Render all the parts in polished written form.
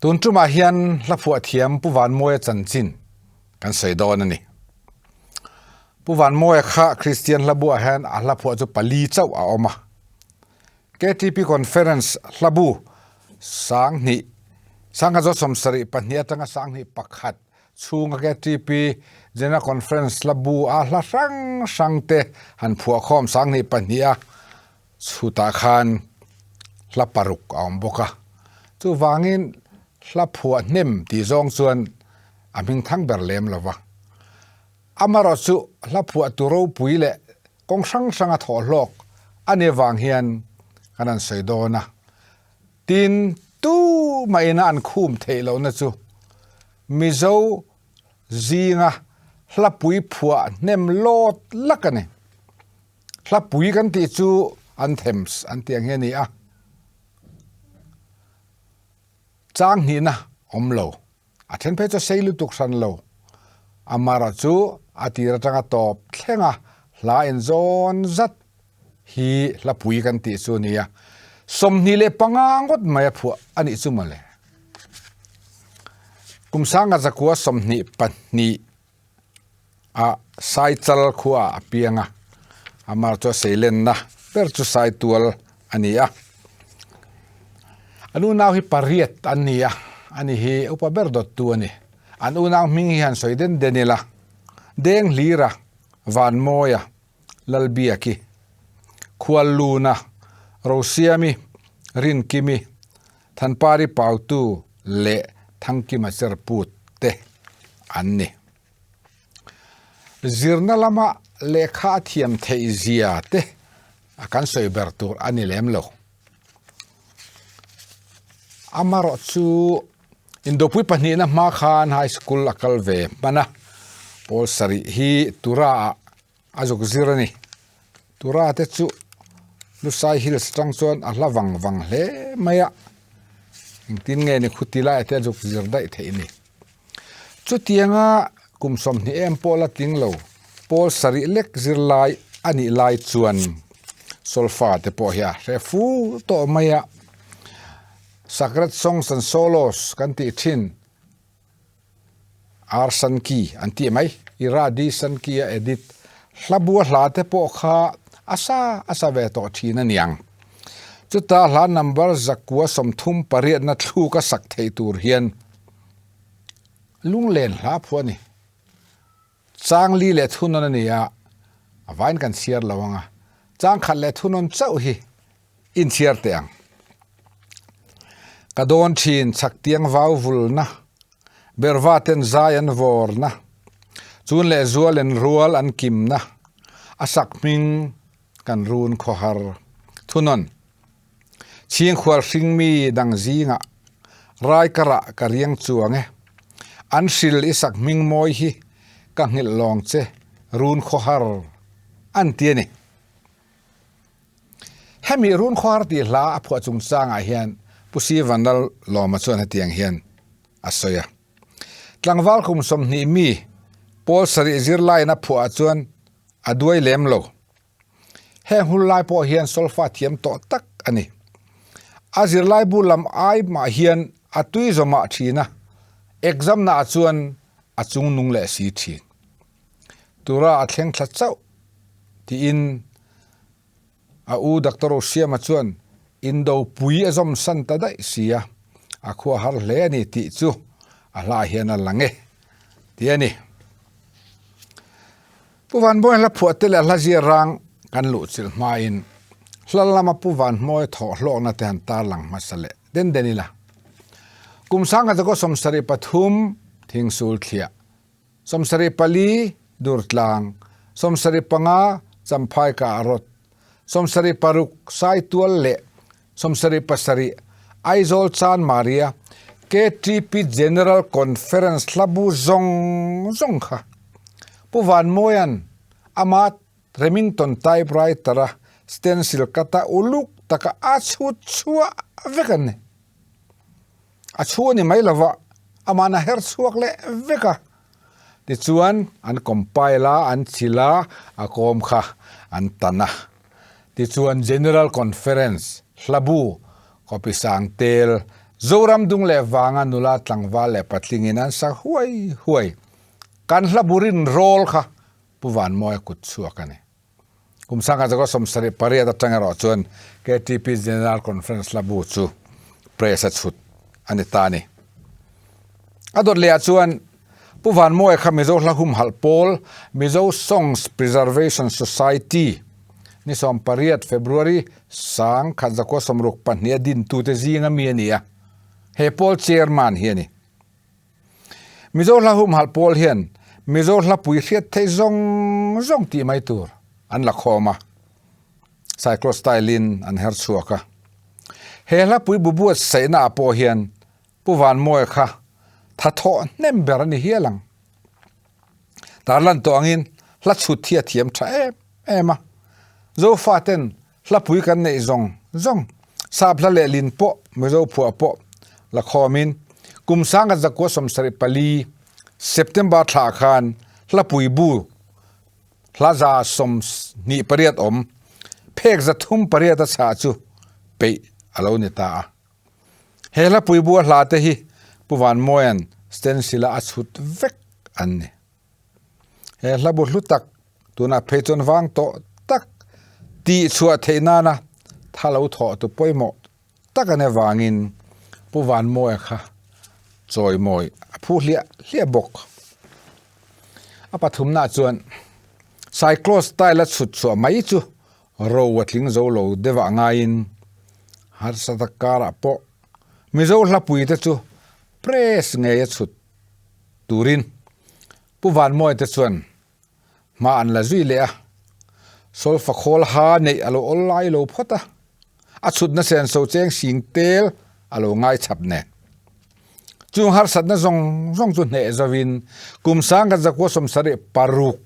Tun tumah hian hla phuah thiam Pu Vanmawia chanchin kan sawi dawn a ni. Pu Vanmawia kha Kristian hla buah hian a hla phuah chu pali chauh a awm a. KTP Conference hlabu 2000, 1972 atanga 2001 chhunga KTP General Conference hlabu a hla hrang hrang te han phuah khawm 2002 a chhutah khan hla paruk a awm bawk a. Chuvangin hla phuah hnem tih zawng chuan a hming thang ber lem lo va. Amaherawh chu hla phuah tu ropui leh kawng hrang hranga thawh hlawk a nih avang hian kan han sawi dawn a. Tin, tu mahina an khum theih lohna chu Mizo zinga hlapui phuah hnem lawt lak a ni. Hlapui kan tih chu anthems an tih ang hi a ni a. Chang hnihna awm lo. A then phei chu sei lutuk hran lo. Amara chu a tir atanga tawp thlenga hla inzawn zat hi hlapui kan tih chu a ni a. 25 ngawt mai a phuah a nih chu mawle. Kum 1922 a Saichal khua a piang a, amah chu a seilenna ber chu Saitual a ni a. An unau hi pariat an ni a, ani hi upa ber dawttu a ni. An unau hming hi han sawi den den ila, Denghlira, Vanmawia, Lalbiaki, Khualluna, Rosiami, Rinkimi, Thanpari Pautu leh Thangkima Cherput te an ni. Zirna lama lehkha a thiam theih zia te a kan sawi ber tur a ni lem lo. Amaherawh chu Indopui pahnihna hma khan High School a kal ve hman a, pawl sarih hi Tura ah A zuk zir a ni. Tura te chu Lusai Hills atang chuan a hla vang vang hle mai a, engtin nge ni khuti laiah te a zuk zir daih theih a ni. Chutianga kum 20 em pawh la tling lo, pawl sarih lek zir lai a nih lai chuan solfa te pawh hi a hre fu tawh mai a, Sacred Songs and Solos kan tih thin, Ar Sankey an tih mai. Ira D Sankey a edit. Hla bua hla te pawh kha a sa a sa ve tawh thin a niang. Chuta hla number 138 na thluk a sak thei tur hian lunglen hla phuah a ni. Chang li leh thunawn a ni a, a vain kan chhiar lo ang a, chang khat leh thunawn chauh hi inchhiar teh ang. Ka dawn thin chhak tiang vau vulna, berva ten zai an vawrna, chun leh zual en rual an kimna, a sak hming kan run khawhar thunawn. Chhingkhual hringmi dang zingah rai ka rah ka riang chuang e, an hril i sak hming mawi hi ka nghilh lawng che run khawhar an ti a ni. Hemi run khawhar tih hla a phuah chungchangah hian Pu Si Vanlal Lawma chuan hetiang hian a sawi a. Tlangval kum 20 mi pawl sarih zirlaiin a phuahah chuan a duai lem lo. Heng hun lai pawh hian solfa thiam tawh tak a ni. A zirlai bu lam ai mah hian a tui zawmah thin a, exam naah chuan a chung nung leh si thin. Tura a thleng thla chauh tiin a u Doctor Rosiama chuan indopui a zawm san ta daih si a, a khua har hle a ni tih chu a hla hian a lang e tih a ni. Pu Vanbawi hla phuah te leh hla zir rang kan luh chilh hmain hla lama Pu Vanhmawi thawh hlawkna te han tarlang hmasa leh den den ila. Kum 1973 Thingsul thliah, 74 Durtlang, 75 Champhai Kah Rawt, 76 Saitual leh 77 Aizawl Chanmaria KTP General Conference hlabu zawng zawng kha Pu Vanmawia'n ama Remington typewriter-a stencil cut-a uluk taka a chhut chhuah vek a ni. A chhu a ni mai lova, ama'n a her chhuak leh vek a. Tichuan an compile a, an chilh a, a kawm kha an tan a. Tichuan General Conference hlabu copy sang tel Zoram dung leh vanga nula tlangval leh patlingin an sak huai huai. Kan hla burin rawl kha Pu Vanmawia kut chhuak a ni. Kum sangha zakua 78 atang erawh chuan KTP General Conference hla bu chu press a chhut a ni ta a ni. A dawt lehah chuan Pu Vanmawia kha Mizo hla humhalh pawl Mizo Songs Preservation Society ni 18 February 1962 a dintute zinga mi a ni a, he pawl chairman hi a ni. Mizo hla humhalh pawl hian Mizo hlapui hriat theih zawng zawng tih mai tur an la khawm a, cyclostyle in an her chhuak a. He hlapui bu buatsaihna ah pawh hian Pu Vanmawia kha tha thawh hnem ber a ni hial ang. Tarlan tawh angin hla chhut hi a thiam tha em em a. Zofaten hlapui kan neih zawng zawng, sap hla leh lin pawh, Mizo phuah pawh la khawmin kum 1974 September thlah khan hlapui bu hla 28 awm phek 308 a chhah chu peih a lo ni ta a. He hlapui bua hla te hi Pu Vanmawia'n stencil a a chhut vek an ni. He hla bu hlu tak tunah phei chuan vang tawh tak tih chhuah theih nana tha lo thawh tu pawimawh tak a ni avangin Pu Vanmawia kha chawimawi a phu hliah hliah bawk. A pathumnaah chuan Cyclo style a chhut chhuah mai chu Ro a tling zo lo deuh ah ngaiin harsa tak karah pawh Mizo hlapui te chu press ngei a chhut turin Pu Vanmawi te chuan hma an la zui leh a, Solfa khawl ha neih a lo awl lai lo phawt a, a chhutna senso cheng sing tel a lo ngai chhap nen. Chung harsatna zawng zawng chu hneh zovin kum 1976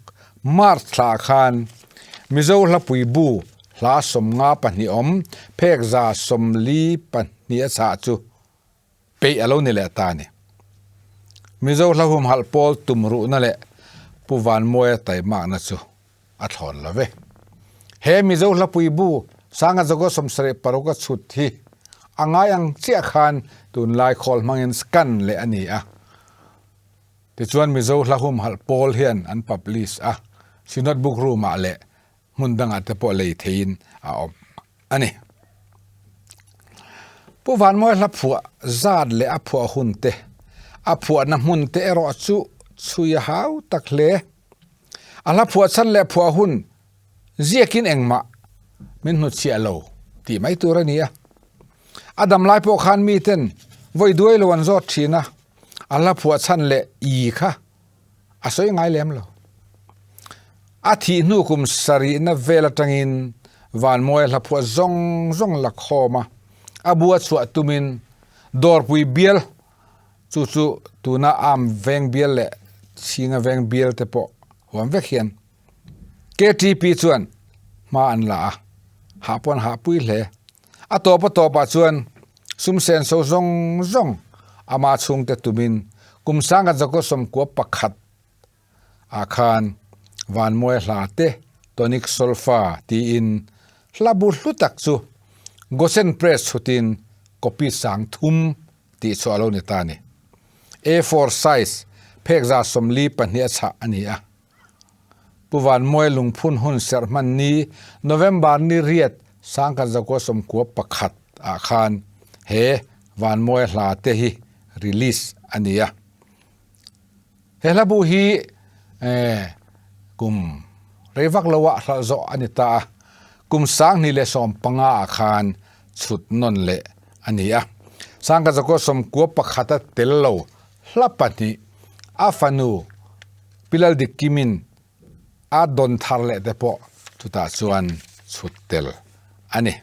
March thla khan Mizo hlapui bu hla 52 awm phek 42 a chhah chu peih a lo ni leh ta a ni. Mizo hla humhalh pawl tumruhna leh Pu Vanmawia taimakna chu a thlawn lo ve. He Mizo hlapui bu 1976 a chhut hi a ngai ang chiah khan tunlai khawl hmangin scan leh a ni a. Tichuan Mizo hla humhalh pawl hian an publish a, Synod Book Room ah leh hmun dangah te pawh lei theiin a awm a ni. Pu Vanmawi hla phuah zat leh a phuah hun te, a phuahna hmun te erawh chu chhui a hau tak hle. A hla phuah chhan leh phuah hun ziakin engmah min hnutchhiah lo tih mai tur a ni a. A dam lai pawh khan miten vawi duai lo an zawt thin a, a hla phuah chhan leh i kha a sawi ngai lem lo. A thih hnu kum sarihna vel atangin Vanmawia hla phuah zawng zawng la khawm a, a bua chhuah tumin Dawrpui bial Chu chu tuna Am veng bial leh Chhinga veng bial te pawh huam vek hian KTP chuan hma an la a, hah pawh an hahpui hle. A tawp a tawpah chuan sum senso zawng zawng ama chhungte tumin kum 1991 ah khan Vanmawia hla te Tonic Solfa tiin hla bu hlu tak chu Gosen Press chhutin copy 3000 tih chu a lo ni ta a ni. A4 size phek 42 a chhah a ni a. Pu Vanmawia lungphun hun serh hman ni November ni riat 1991 ah khan he Vanmawia hla te hi release a ni a. He hla bu hi kum rei vak lo ah hralh zawh a ni ta a, kum 2015 ah khan chhut nawn leh a ni a. 1991 a tel lo hla pahnih a fanu Pilal Dik Kimin a dawn thar leh te pawh chutah chuan chhut tel a ni.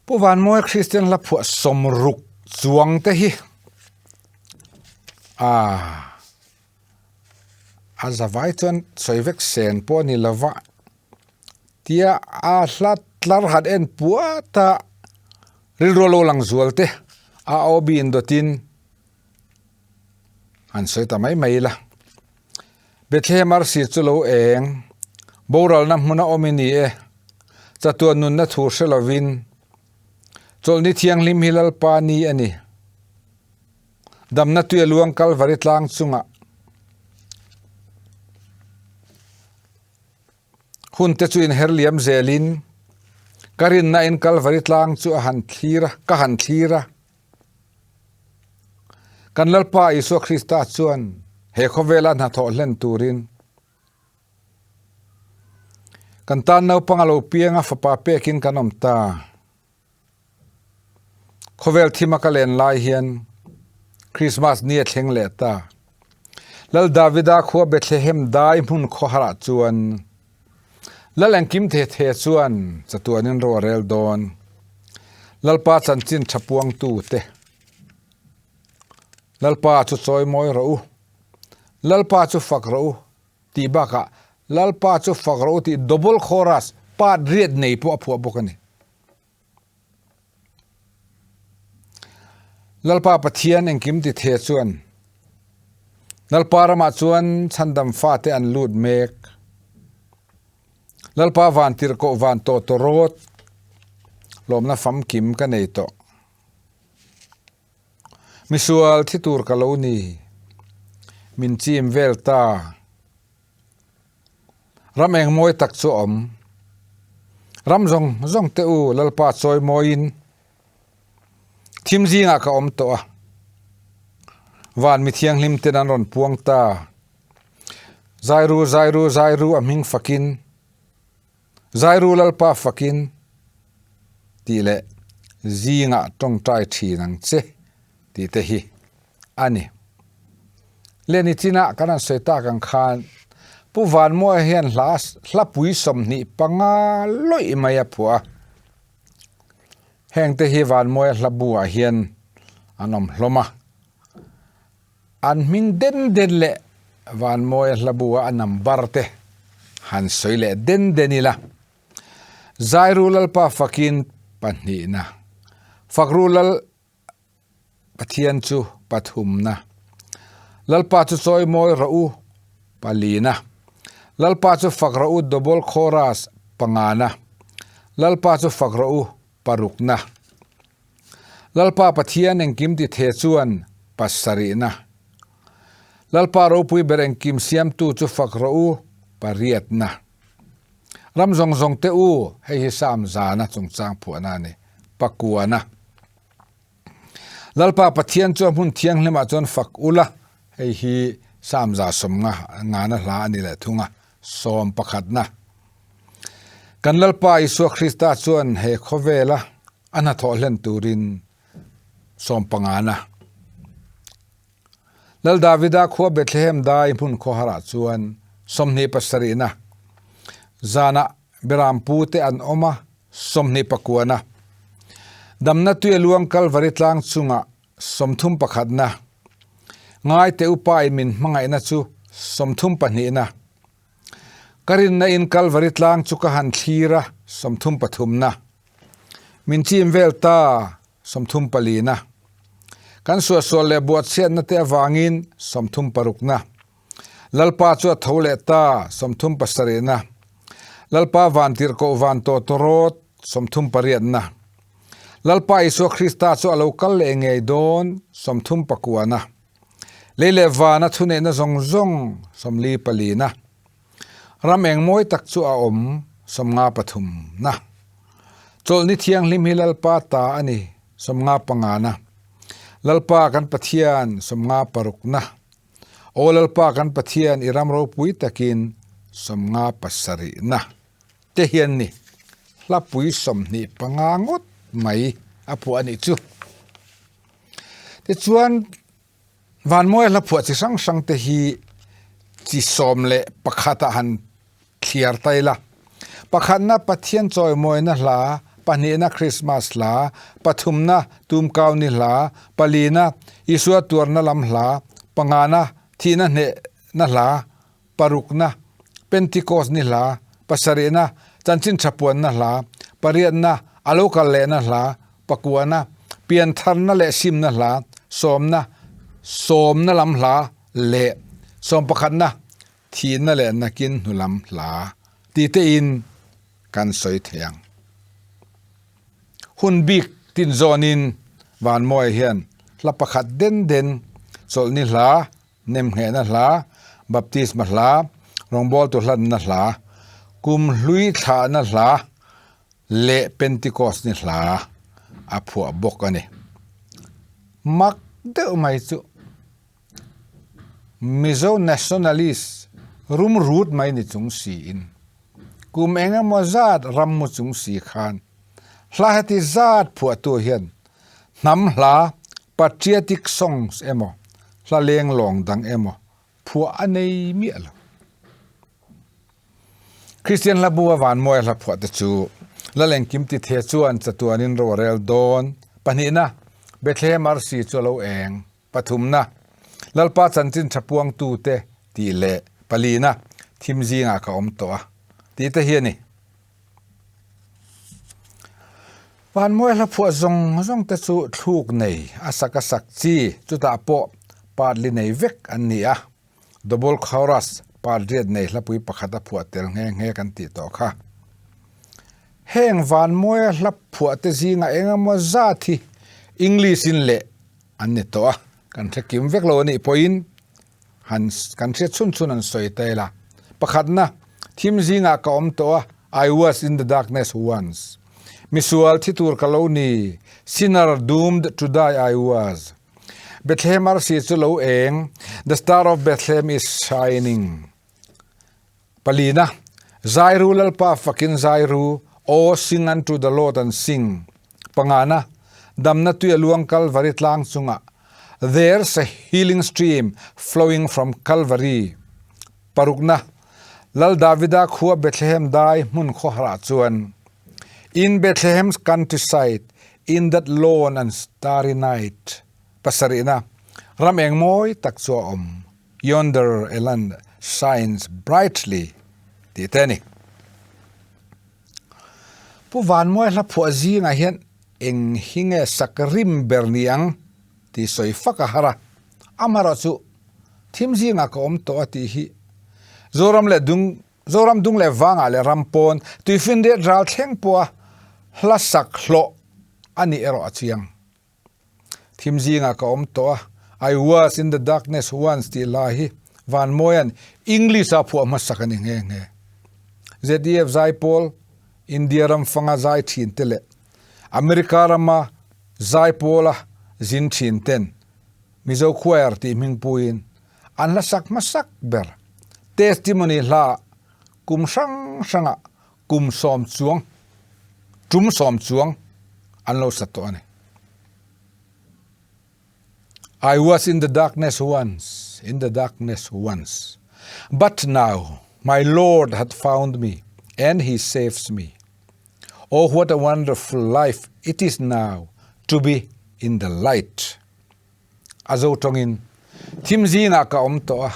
Pu Vanmawia Kristian hla phuah 60 chuang te hi ah a zavai chuan sawi vek sen pawh a ni lova tia a hla tlar han en puat a rilru a lo lang zual te a aw bi indawtin an sawi ta mai mai ila. Bethlehem arsi chu lo eng, boralna hmuna awm i ni e, chatuan nunna thu hre lovin. Chawlhni thianghlim hi Lalpa ni a ni. Damna tui a luang Kalvari tlang chungah. Hun te chu inher liam zelin ka rinna in Kalvari tlang chu a han thlir a, ka han thlir a. Kan Lalpa Isua Krista chuan he khawvela hnathawh hlen turin kan tan naupang a lo piang a, fapa pekin kan awm ta. Khawvel thima ka len lai hian Krismas ni a thleng leh ta. Lal Davida khua Bethlehem dai hmun khawharah chuan Lal engkim the the chuan chatuanin ro a rel dawn. Lalpa chanchin tha puangtu te. Lalpa chu chawi mawi rawh u. Lalpa chu fak rawh u tih bakah Lalpa chu fak rawh u tih double chorus part riat nei pawh a phuah bawk a ni. Lalpa Pathian engkim ti the chuan Lalpa ramah chuan chhandam fate an lut mek. Lalpa van tirhkoh van tawh tawh rawt lawmna famkim ka nei tawh. Misual thi tur ka lo ni, min chim vel ta. Ram eng mawi tak chu a awm. Ram zawng zawng te u Lalpa chawi mawiin thim zingah ka awm tawh a. Van mi thianghlim ten an rawn puang ta. Zairu zairu zairu a hming fakin Zairu Lalpa fakin tih leh zingah tawngtai thin ang che tih te hi a ni. Leni chinah kan han sawi tak ang khan Pu Vanmawia hian hla hlapui 25 lawih mai a phuah a. Heng te hi Vanmawia hla buah hian an awm hlawm a. An hming den den leh Vanmawia hla bua a number te han sawi leh den den ila. Zairu Lalpa fakin pahnihna, Fakru Lal Pathian chu pathumna, Lalpa chu chawi mawi rawh u palina, Lalpa chu fak rawh u double chorus pangana, Lalpa chu fak rawh u parukna, Lalpa Pathian engkim ti the chuan pasarihna, Lalpa ropui ber engkim siamtu chu fak rawh u pariatna. Ram zawng zawng te u, hei hi Sam zana chungchang phuahna a ni, pakuana. Lalpa Pathian chu a hmun thianghlimah chuan fak ula, hei hi Sam za sawm nga ngana hla a ni leh thung a, sawm pakhatna. Kan Lalpa Isua Krista chuan he khawvela a hnathawh hlen turin sawm pangana. Lal Davida khua Bethlehem dai hmun khawharah chuan 27na zanah Berampu te an awm a, 29na. Damna tui a luang Kalvari tlang chungah 31na. Ngaite upa in min hmangaihna chu 32na. Ka rinna in Kalvari tlang chu ka han thlir a, 33na. Min chim vel ta, 34na. Kan suahsual leh buatchhiatna te avangin 36na. Lalpa chu a tho leh ta, 37na. Lalpa vantirhkoh van tawh tawrawt, 38na. Lalpa Isua Krista chu a lo kal leh ngei dawn, 39na. Lei leh vana thuneihna zawng zawng, 44na. Ram eng mawi tak chu a awm, 53na. Chawlhni thianghlim hi Lalpa ta a ni, 55na. Lalpa kan Pathian, 56na. Aw Lalpa kan Pathian i ram ropui takin 57 na te hian ni hlapui 25 ngawt mai a phuah a nih chu. Tichuan Vanmawia hla phuah chi hrang hrang te hi chi 11 ah han thliar ta ila. Pakhatna Pathian chawimawina hla, pahnihna Krismas hla, pathumna Tumkauni hla, palina Isua tuarna lam hla, pangana Thihna hnehna hla, parukna Pentikos ni hla, pasarihna Chanchin Thapuanna hla, pariatna A lo kal lehna hla, pakuana Piantharna leh Simna hla, sawmna Sawmna lam hla leh sawmpakhatna Thihna leh nakin hnulam hla ti tein kan sawi thei ang. Hun bik. Tin zawnin Vanmawia hian hla pakhat den den, chawlhni hla, nemnghehna hla, baptisma hla, rawngbawltu hlanna hla, kum hlui thlahna hla leh Pentecost ni hla a phuah bawk a ni. Mak deuh mai chu Mizo nationalist rum rut mai ni chung siin kum eng emaw zat ram mu chung si khan hla heti zat phuahtu hian hnam hla patriotic songs emaw hla leng lawng dang emaw phuah a nei miah lo. Kristian hla bu a van mawi a hla phuah te chu Lal Engkim Tithe chuan chatuanin ro a rel dawn. Pahnihna, Bethlehem arsi chu a lo eng. Pathumna, Lalpa chanchin tha puangtute tih leh palina, Thim zingah ka awm tawh a tih te hi a ni. Vanmawi hla phuah zawng zawng te chu thluk nei, a sak a sak chi, chutah pawh part li nei vek an ni a. Double chorus part riat nei hlapui pakhat a phuah tel nghe nghe kan tih tawh kha. Heng Vanmawia hla phuah te zingah eng emaw zat hi English in leh an ni tawh a, kan hre kim vek lo a nih pawhin han kan hriat chhun chhun an sawi ta ila. Pakhatna, thim zingah ka awm tawh a, I was in the darkness once. Misual thi tur ka lo ni, sinner doomed to die I was. Bethlehem arsi chu lo eng, The star of Bethlehem is shining. Palina, Zairu Lalpa fakin zairu, O sing unto the Lord and sing. Pangana, Damna tui a luang Kalvari tlang chungah, There's a healing stream flowing from Calvary. Parukna, Lal Davida khua Bethlehem dai hmun khawharah chuan, In Bethlehem's countryside, in that lone and starry night, pasarihna, ram eng mawi tak chu a awm, yonder a land shines brightly, tih te a ni. Pu Vanmuai hla phuah zingah hian eng hi nge sak rim ber ni ang tih sawi fak a har a, amaherawhchu thim zingah ka awm tawh a tih hi Zoram leh dung Zoram dung leh vangah leh ram pawn tuifinriat ral thleng pawha hla sak hlawh a nih erawh a chiang. Thim zingah ka awm tawh a, I was in the darkness once tih hla hi Vanmawia'n English-a phuah hmasak a ni nghe nghe. ZEF Zaipawl, India ram fanga zai thin te leh America rama Zaipawla zin thin ten Mizo Choir tih hmingpuiin An hla sak hmasak ber testimony hla kum hrang hrangah kum sawm chuang, tum sawm chuang an lo sa tawh a ni. I was in the darkness once, in the darkness once, but now my Lord hath found me and he saves me. Oh what a wonderful life it is now to be in the light. A zo tawngin, Thim zingah ka awm tawh a,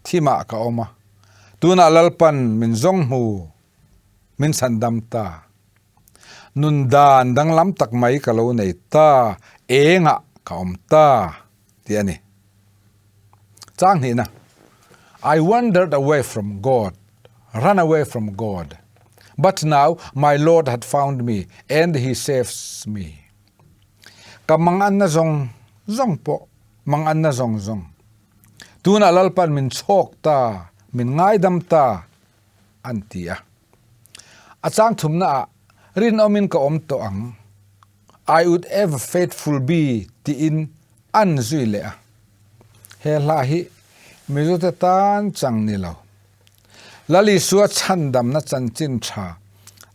thimah ka awm a, tunah Lalpan min zawng hmu, min chhandam ta. Nun dan danglam tak mai ka lo nei ta, engah ka awm ta, tih a ni. Chang hnihna, I wandered away from God, run away from God, but now my Lord hath found me and he saves me. Ka manganna zawng zawng pawh manganna zawng zawng. Tunah Lalpan min chhawk ta, min ngaidam ta, an ti a. A chang thumnaah rinawmin ka awm tawh ang, I would ever faithful be tiin an zui leh a. He hla hi Mizote tan chang ni lo. Lal Isua chhandamna chanchin tha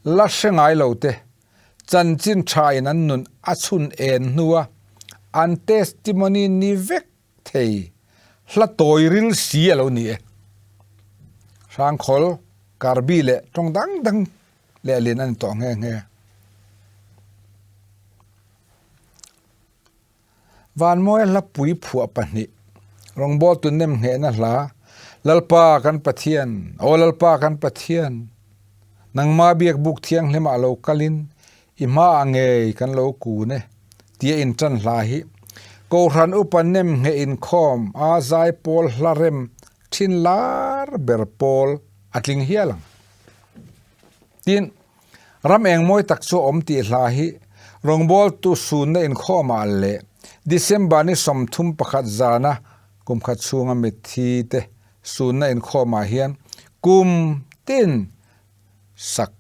la hre ngai lote Chanchin thain an nun a chhun en hnua an testimony ni vek thei hla tawi ril si a lo ni e. Hrangkhawl, Karbi leh tawng dang dang lehlin a ni tawh nghe nghe. Vanmawia hlapui phuah pahnih, Rawngbawltu nem nghehna hla, Lalpa kan Pathian, Aw Lalpa kan Pathian, nangma biakbuk thianghlimah lo kalin i hmaah ngei kan lo kun e, tia intan hla hi Kohhran upa nem ngheh inkhawm a zaipawl hla rem thin lar ber pawl a tling hial ang. Tin, ram eng mawi tak chu a awm tih hla hi Rawngbawltu sunna inkhawmah leh December ni 31 zana kum khat chhunga mitthi te sunna inkhawmah hian kum tin sak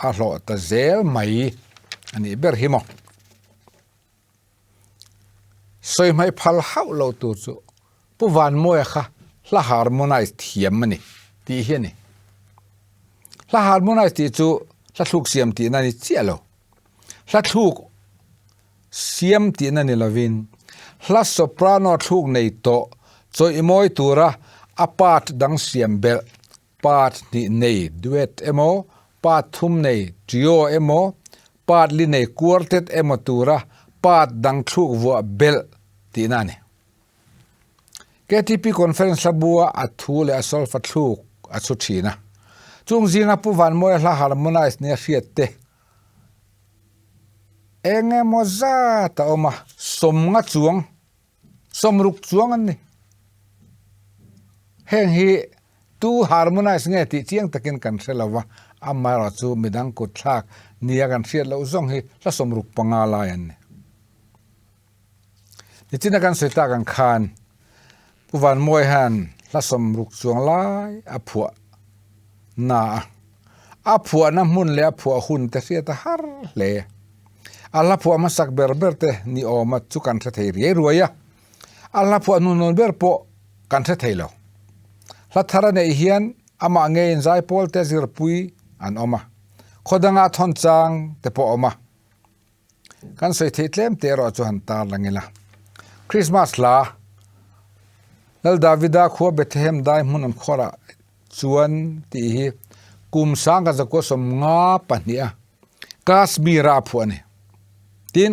a hlawh ta zel mai a nih ber hi maw. Sawi hmaih phal hauh lo tur chu Pu Vanmawia kha hla harmonize thiam a ni tih hi a ni. Hla harmonize tih chu hla thluk siam tihna a ni chiah lo. Hla thluk siam tihna ni lovin hla soprano thluk nei tawh chawih mawi tura a part dang siam belh Part hnih nei duet emaw, part thum nei trio emaw, part li nei quartet emaw tura part dang thluk vuah belh tihna a ni. KTP Conference hlabua a thu leh a solfa thluk a chhu thin a. Chung zinga Pu Vanmawia hla harmonize nia hriat te eng emaw zat a awm a, sawmnga chuang Sawmruk chuang an ni. Heng hi tu harmonize nge tih chiang takin kan hre lo va, amaherawh chu midang kut thlak nia kan hriat loh zawng hi hla 65 lai an ni. Nichina kan sawi tak ang khan Pu Vanmawi hian hla 60 chuang lai a phuah na a. A phuahna hmun leh a phuah hun te hriat a har hle. A hla phuah hmasak ber ber te ni awma chu kan hre thei riai ruai a, a hla phuah hnuhnawn ber pawh kan hre thei lo. Hla thar a neih hian amah ngeiin zaipawl te zirpui an awm a, khaw danga thawn chang te pawh a awm a. Kan sawi theih tlem teh erawh chu han tar lang ila. Christmas hla, Lal Davida khua Bethlehem dai hmun an khuarah chuan tih hi kum sangka zakua 52 a Kashmir-a a phuah a ni. Tin,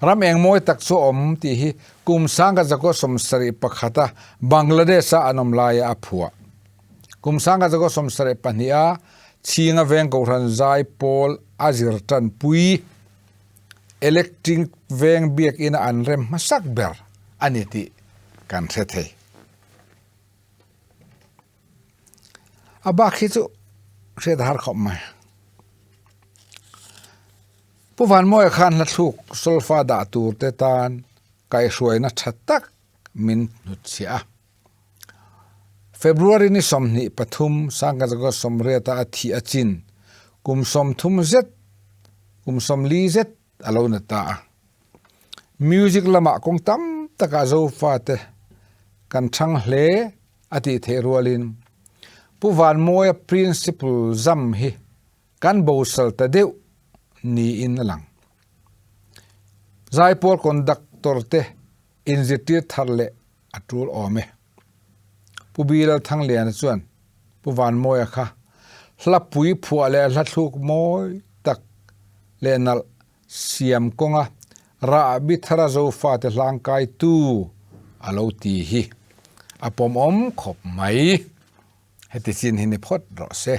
ram eng mawi tak chu a awm tih hi kum sangka zakua 71 a Bangladesh-a an awm laia a phuah. Kum 1972 a Chhinga Veng Kohhran Zai Pawl a zir tanpui Electric Veng Biakina an rem hmasak ber a ni tih kan hre thei. A bak hi chu hriat a har khawp mai. Pu Vanmawia khan hla thluk solfa dah tur te tan kaihhruaina tha tak min hnutchhiah a. February ni 23, 1980 a thih a chin kum 30 zet, kum 40 zet a lo na ta a. Music lamah kawng tam takah Zofate kan thang hle a tih theih rualin Pu Vanmawia principle zam hi kan bosal ta deuh niin a lang. Zaipawl conductor te inzirtir thar leh a tul awm e. Pu Bilal Thangliana chuan Pu Vanmawia kha hla pui phuah leh hla thluk mawi tak leh nalh siam kawnga rahbi thara Zofate hlangkaitu a lo ti hi a pawmawm khawp mai. Heti chin hi ni phawt rawh se.